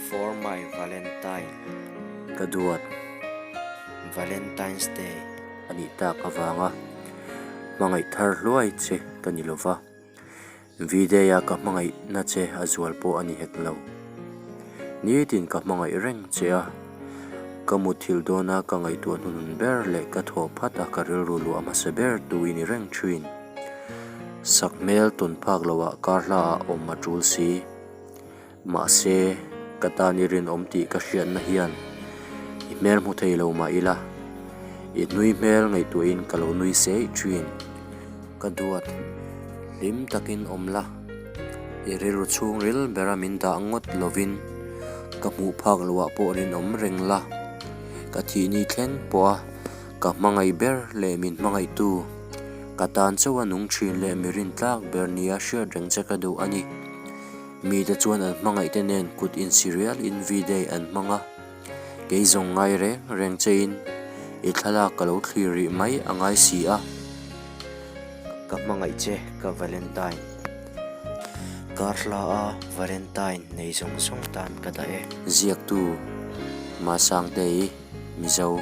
For my Valentine. Ka duat. Valentine's Day. A nih tak avanga hmangaih thar hluai che ka ni lova, V-Day-a ka hmangaihna che a zual pawh a ni hek lo. Nitin ka hmangaih reng che a, ka mutthilh dawna ka ngaihtuah hnunun ber leh ka thawh phat a ka rilru luah hmasa ber tu i ni reng thin. Sakhmel tawn phak loah kar hlaah awm a tul si. Mahse, ka tan i rinawm tih ka hriatna hian i hmel hmu thei lo mah ila, i nui hmel ngaihtuahin ka lo nui seih thin. Ka duat, hlim takin awm la, i rilru chhungril bera min dah ngawt lovin ka hmuh phak loah pawh rinawm reng la, ka thihni thleng pawha ka hmangaih ber leh min hmangaihtu, ka tan chauha nung thin leh mi rintlak ber nia hriat reng che ka duh a ni. Mite chuan an hmangaihte nen kut insirial in V-Day an hmang a, kei zawng ngai reng reng chein i thlalak ka lo thlir rih mai a ngai si a. Ka hmangaih che ka Valentine. Kar hla a Valentine nei zawng zawng tan ka dah e. Ziaktu Masangtei Mizo.